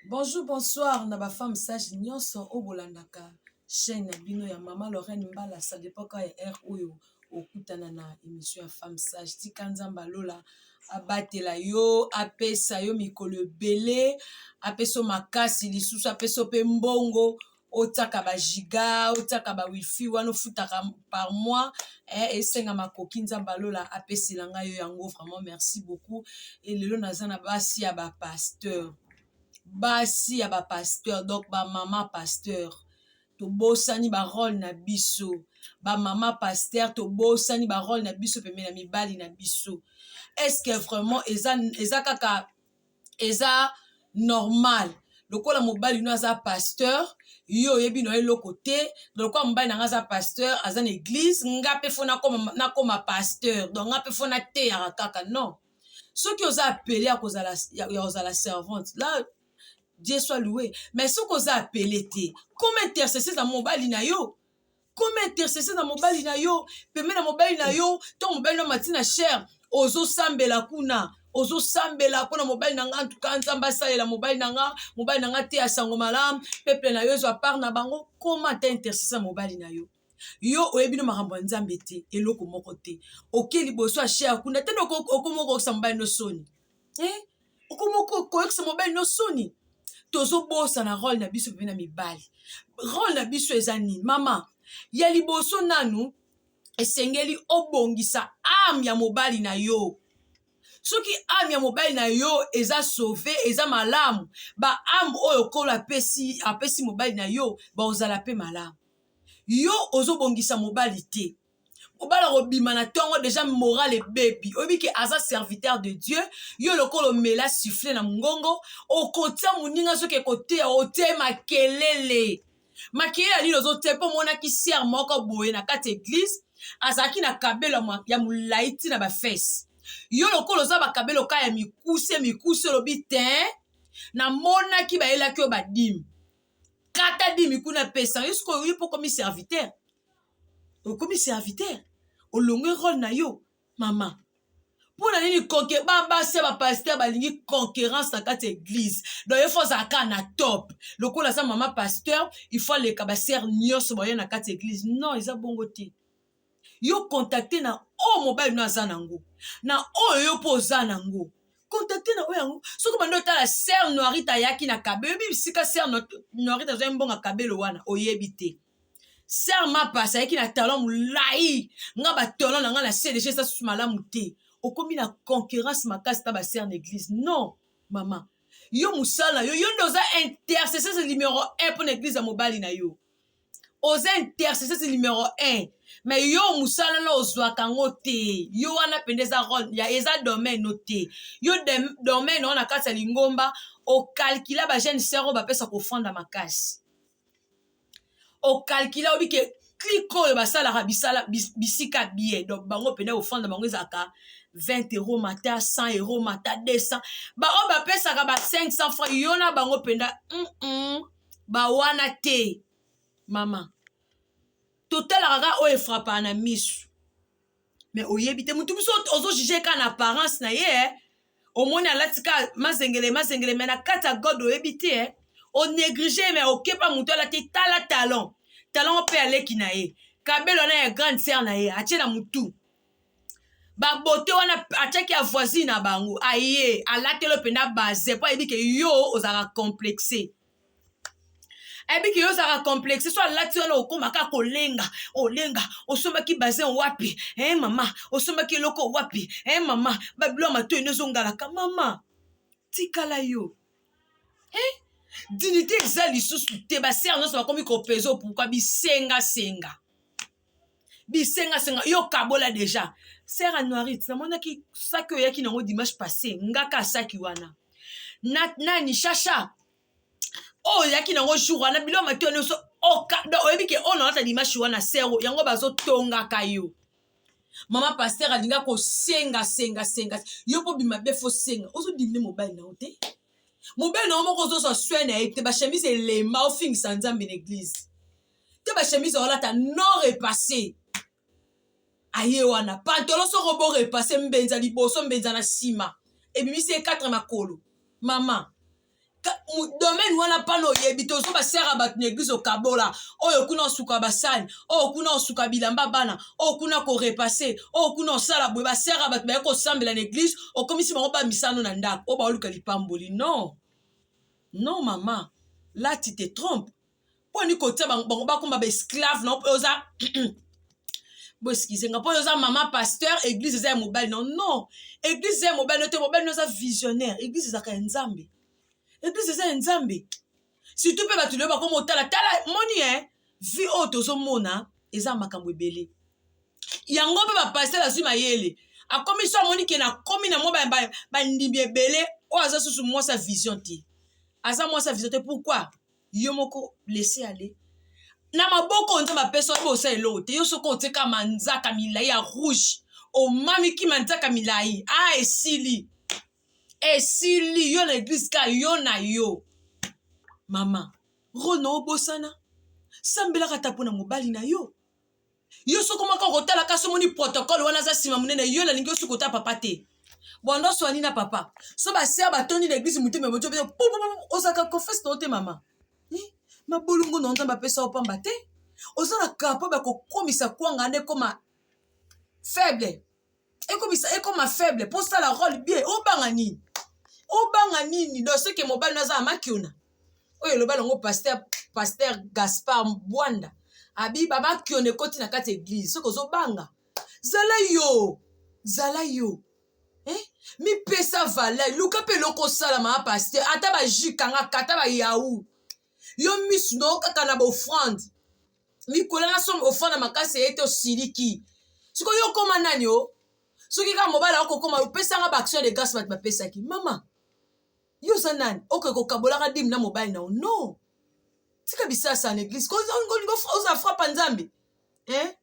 Bonjour, bonsoir na ba femme sage nyonso oyo bolandaka chaîne na bino ya mama Lorraine Mbala. Ça dépend kaka ya heure oyo okutana na émission ya femme sage. Tika Nzambe alola abatela yo, apesa yo mikolo ebele, apesa yo makasi lisusu, apesa yo mpe mbongo otiaka ba giga, otiaka ba wifi wana ofutaka par mois. Esenga makoki Nzambe alola apesela ngai yo yango. Vraiment merci beaucoup. E lelo naza na basi ya ba pasteur, basi ya ba pasteur, donc bamama pasteur. Tobosani ba rôle na biso, bamama pasteur, tobosani ba rôle na biso pembeni na mibali na biso. Est ce que vraiment eza kaka eza normal lokola mobali no aza pasteur, yo oyebi na yo eloko te? Lokola mobali na nga aza pasteur, aza na église, nga mpe faut nakoma pasteur, donc nga mpe faut nateyaka kaka? Non. Soki oza appelé ya kozala servante là, Dieu soit loué. Mais soki oza appelé te, comme intercesseuse na mobali na yo, comme intercesseuse na mobali na yo, pembeni na mobali na yo, ntango mobali na mati na chaire, ozosambela kuna, ozosambela mpona mobali na nga, ntuka Nzambe asalela mobali na nga, mobali na nga te ya sango malamu, peuple na yo ezwa part na bango. Koma ata intercesseur mobali na yo. Yo oyebi no makambo ya Nzambe te, eloko moko te. Oke liboso ya chaire kuna te, okoma okokisa mobali no soni, eh? Okoma koyokisa mobali no soni. Tozobosana rôle na biso pembeni na mibali. Rôle na biso eza nini, mama? Ya liboso nanu, esengeli obongisa âme ya mobali na yo. Soki âme ya mobali na yo eza sauvé, eza malamu, ba âme oyo Nkolo apesi mobali na yo bakozala mpe malamu. Yo ozobongisa mobali te, mobali akobima na ntongo déjà moral ebebi. Oyebi ke aza serviteur de Dieu. Yo lokola omela sifflet na mongongo, okotia moninga soki ekoteya, otie makelele. Makelele ya nini ozotia? Mpo omonaki sœur moko boye na kati église, azalaki na kabelo ya molai ntina ba fesses. Yo lokola oza bakabelo ka ya mikuse mikuse, olobi te namonaki bayelaki oyo ba dîme, kata dîme kuna, pesa yo. Sikoyo oyo mpo okomi serviteur, okomi serviteur, olongwe rôle na yo. Mama, mpo na nini basi ya ba pasteur balingi concurrence na kati ya église? Donc ye faut azalaka na top. Lokola aza mama pasteur, il faut aleka ba sœur nyonso baya na kati ya église. Non, eza bongo te. Yo contacte na oyo mobali no aza nango, na oyo yo mpo oza nango, contacte na oyo yango. Soki bandi otala sœur Noirite ayaki na kabelo, oyebi bisika sœur Noirite azwaki mbongo ya kabelo wana? Oyebi te. Sœur Mapasi ayaki na talon molai, nga ba talon na nga na CDG eza susu malamu te. Okomi na concurrence makasi na ba sœur na église. Non, mama, yo mosala yo, yo nde oza intercesseuse numéro 1 mpo na église ya mobali na yo. Oza intercesseuse numéro 1, mais yo mosala na ozwaka yango te. Yo wana mpenza eza rôle ya, eza domaine no te. Yo domaine wana na kati ya lingomba, okalkila ba jeune sœur oyo bapesa kofanda makasi, okalkila, oyebi ke clique oyo basalaka bisala bisika bien. Donc bango mpenza kofanda bango ezalaka 20 euro mata, 100 euro mata, 200. Baoyo bapesaka ba 500 francs, yo na bango mpenza bawana te. Mama, totalaka kaka oyo efrapaka na miso, mais oyebi te motu biso ozojuge kaka na apparence na ye. Omoni alati kaka mazengele mazengele, mais na kati ya God oyebi te. Onéglige, mais okepa motu alati, tala talon, talon mpe aleki na ye, kabelo wana ya grande sœur na ye atie na motu, babote wana atiaki ya voisine na bango, aye alateli mpenza base mpo ayebi ke yo ozalaka complexe. Ayebi ke yo ozalaka complexe, so alati wana okóma kaka kolenga olenga. Osombaki bazin wapi? Eh mama, osombaki eloko wapi? Eh mama, babilo ya matoi no ezongalaka. Mama, tikala yo, eh? Dignité eza lisusu te. Ba sœur nyonso bakomi kopeza. Pourquoi? Bisengasenga, bisengasenga. Yo kabola déjà sœur Anuarite, namonaki saki oyaki nango dimanche passé, ngaka asaki wana na, nani shasha oyo oyaki nango jour wana, biloko matoi nyonso. Oyebi ke oyo nalata dimanche wana, sœur, yango bazotongaka yo. Mama pasteur alinga kosenga senga senga yo mpo bima be, faut senga. Ozodimine mobali na yo te, mobali na yo moko ozozwa soin na ye te. Ba chemise elemba, ofingisa Nzambe na église te. Ba chemise olata non repassé, aye wana pantalon soko bo repassé, mbenza liboso, mbenza na nsima, ebimisi ye 4 makolo. Mama, domaine Basani wana mpana oyebi te, ozo basere bato na eglise okabola oyo kuna osuka basani, oyo kuna osuka bilamba bana, oyo kuna korepase, oyo kuna osala boye. Basere bato baye kosambela na eglise, okomisi bango bamisano na ndako oyo baoluka lipamboli. Non, non, mama, là tu te trompes. Mpo ni kotia bango bakoma baesclave na oza boexcuse nga, mpo oza mama pasteur, église eza ya mobali. Non, non, église eza ya mobali no te. Mobali no aza visionnaire. Église ezalaka ya Nzambe, église eza ya Nzambe. Surtout mpe bato lelo bakoma otala tala moni e vie oyo tozomona eza makambo ebele. Yango mpe bapasteur azwi mayele, akomi so amoni ke nakomi na mwa bandimi ebele, oyo aza susu mwasi ya vision te, aza mwasi ya vision te. Pourquoi yo moko laisser aller na maboko? Nzambe apesa oyo osala eloko te. Yo soki otieka manzaka milai ya rouge, omamiki manzaka milai, a esili, esili yo na église ka yo na yo. Mama rona, obosana sambelaka ata mpona mobali na yo. Yo soki moko okotala kasi omoni protocole wana aza nsima monene, yo nalingi osuki ota papa te. Bondo oswani na papa so baser batondi na église, motema moto ozalaka confesse na yo te. Mama, mabolongo na Nzambe apesa yo pamba te. Oza na capable ya kokomisa kwanga nde ekoma faible, ekomisa ekoma faible mpo osala rôle bien. Obanga nini? Obanga nini? Donc soki mobali no aza na makiona oyo eloba nango pasteur Gaspard Bwanda, abi bamakiona ekoti na kati ya église. Soki ozobanga, zala yo, zala yo, eh? Mipesa valeur, luka mpe eloko osala. Mama pasteur, ata bajus kanga, ata bayaourt, yo misu na yo kaka na baoffrande. Mikolo na sombe offrande makasi eye te, osiliki. Sikoyo yo okóma nani? O soki kaka mobali akokóma opesanga baaction de grâce, bato bapesaki. Mama, yo oza nani okoki kokabolaka dîme na mobali na yo? Non, tika bisasa na église. Olingi oza frappe Nzambe,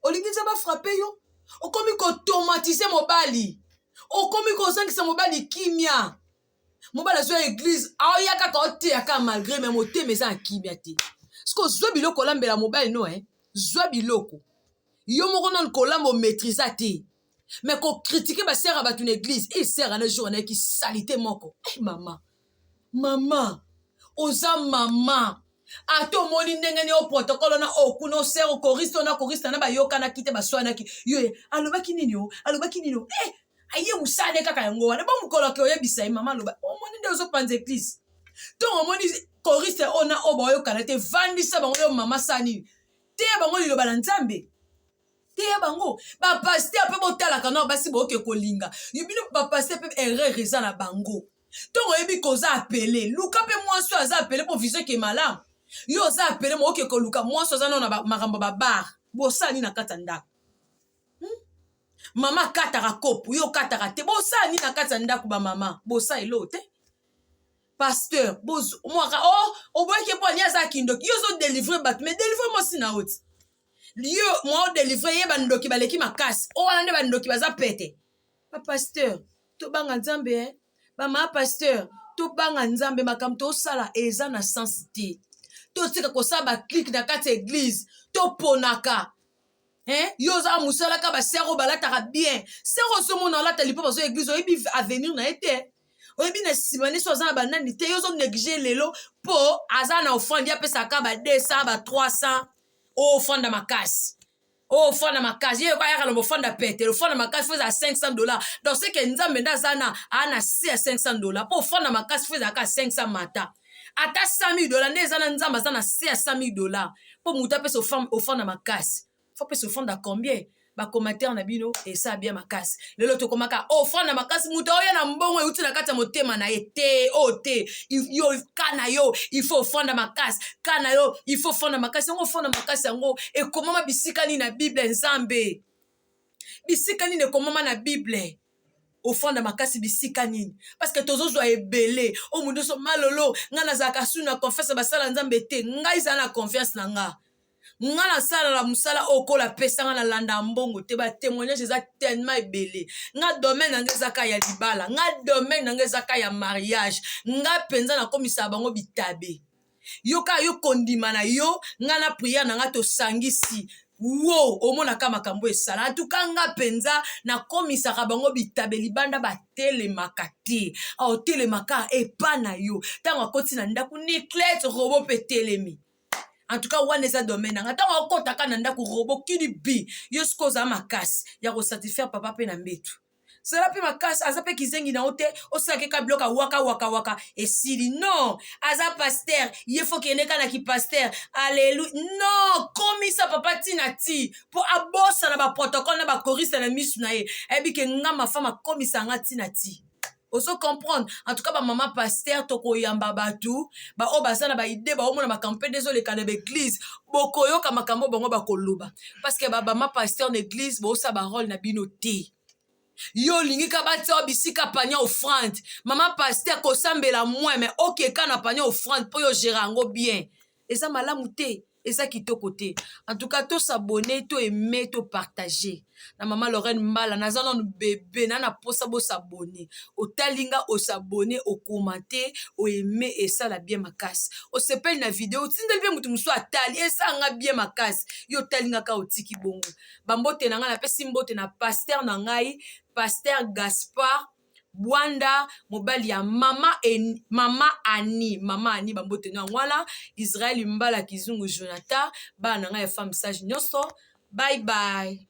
olingi Nzambe afrappe yo? Okomi kotraumatiser mobali, okomi kozangisa mobali kimia. Mobali azwa église, aoya kaka oteya kaka malgré, mais motema eza na kimia te. Soki ozwa biloko olambela mobali no, zwa biloko yo moko nanu kolamba, omaîtrise te, mais kocritiquer basere ya bato na église. E sere na jour anayeki saleté moko. E mama, mama, oza mama, ata omoni ndenge nini o protocole wana, o kuna osere choriste wana, choriste na bayokanaki te, baswanaki. Yo alobaki nini? O alobaki nini? O eh, aye mosala ne kaka yango wana. Bo mokolo ake oyebisa ye, mama aloba, omoni nde ozopanza église. Ntongo omoni choriste oyo na oyo baoyokana te, vandisa bango. Yo mama, sala nini? Teya bango liloba na Nzambe, teya bango. Bapasteur mpe botalaka nao basi boyoke kolinga bino. Bapasteur mpe erreur eza na bango. Ntongo oyebi koza appelé, luka mpe mwasi oyo aza appelé mpo vision ke malamu. Yo oza appelé, moyoke koluka mwasi oza nao na makambo babar. Bosala nini na kati ya ndako? Mama akataka kopo, yo okataka te. Bosala nini na kati ya ndako? Bamama, bosala eloko te. Pasteur mwaka o oboyaki mpo ani aza kindoki. Yo ozodélivrer bato, mais délivre mwasi na yo ti. Yo mwa odélivrer ye, bandoki baleki makasi. O wana nde bandoki baza pete. Bapasteur, tobanga Nzambe, eh? Bamama pasteur, tobanga Nzambe. Makambo tosala eza na sens te. Totika kosala baclique na kati ya église, toponaka, eh? Yo oza mosalaka basere oyo balataka bien. Sere ozomona olata lipo bazo église, oyebi avenir na ye te, oyebi na nsima nde so aza na banani te. Yo ozonégliger lelo mpo aza na offrande, ye apesaka ba 200, ba 300. Offrande makasi, offrande makasi, ye ayaka na bofanda pete. Offrande makasi faut ezala 500 $. Donc c'est que Nzambe nde aza na aa na se ya 500 $. Mpo offrande makasi faut ezalaka 500, mata ata 100 000 $. Nde eza na Nzambe aza na se ya 100 000 $. Mpo moto apesa offrande makasi, faut apesa offrande ya combien? Bacommentaire na bino esala bien makasi. Lelo tokomaka offrande makasi, moto aoya na mbongo euti na kati ya motema na ye te. Oyo te, yo ka na yo il faut offrande makasi, ka na yo il faut offrande makasi. Yango offrande makasi yango ekomama bisika nini na Bible? Nzambe, bisika nini ekomama na Bible offrande makasi? Bisika nini? Parce que tozozwa ebele oyo moto nyonso malolo. Ngai nazalaka su na confiance basala Nzambe te. Ngai ezala na confiance na nga. Nga nasalala mosala oyo kola apesanga, nalanda mbongo te. Batémoignage eza tellement ebele. Nga domaine na nga eza ka ya libala, nga domaine na nga eza ka ya mariage. Nga mpenza nakomisaka bango bitabe. Yo kaka yo kondima na yo, nga na prière na nga tosangisi. Wo omonaka makambo esala. Antuka nga mpenza nakomisaka bango bitabe libanda, batelemaka te. Aotelemaka epa na yo ntango akoti na ndako, niclete robo mpe telemi. En tout cas, wana eza domaine nanga. Ntango akotaka na ndako, robo kili bi yo. Soki ozala makasi ya kosatisfaire papa mpe na mbetu, zala mpe makasi. Aza mpe kizengi na yo te, osalaka ka biloko awaka waka waka, esili. Non, aza pasteur, ye faut kende ka na kipasteur. Alelu non, komisa papa ntina ti mpo abosana baprotocole na bakoriste na misu na ye. Ayebi ke nga mafama akomisa nga ntina ti. Ozo comprendre? En tout cas, bamama pasteur, tokoyamba bato baoyo baza na baidées, baomona makambo mpe nde ezoleka na baéglise. Bokoyoka makambo bango bakoloba, parce que bamama pasteur na église bosala barôle na bino te. Yo olingi ka batia yo bisika panier offrande. Mama pasteur, kosambela moins, mais okeka na panier offrande mpo yo gérer yango bien. Eza malamu te, eza kitoko te. En tout cas, tos'abonner, toaimer, topartager na Mama Lorraine Mbala. Naza nanu bebe na posa. Bos'abonner, otali nga, os'abonner, ocommenter, oaimer, esala bien makasi. Osepeli na video, otindeli mpe motu mosusu atali, esala nga bien makasi. Yo otali nga kaka, otiki bongo. Bambote na ngai, napesi mbote na pasteur na ngai, pasteur Gaspard Bwanda, mobali ya mama Ani, mama Ani. Bambote no yango wana. Israel Mbala, Kizungu, Jonathan, bana na ngai ya femme sage nyonso. Bye bye.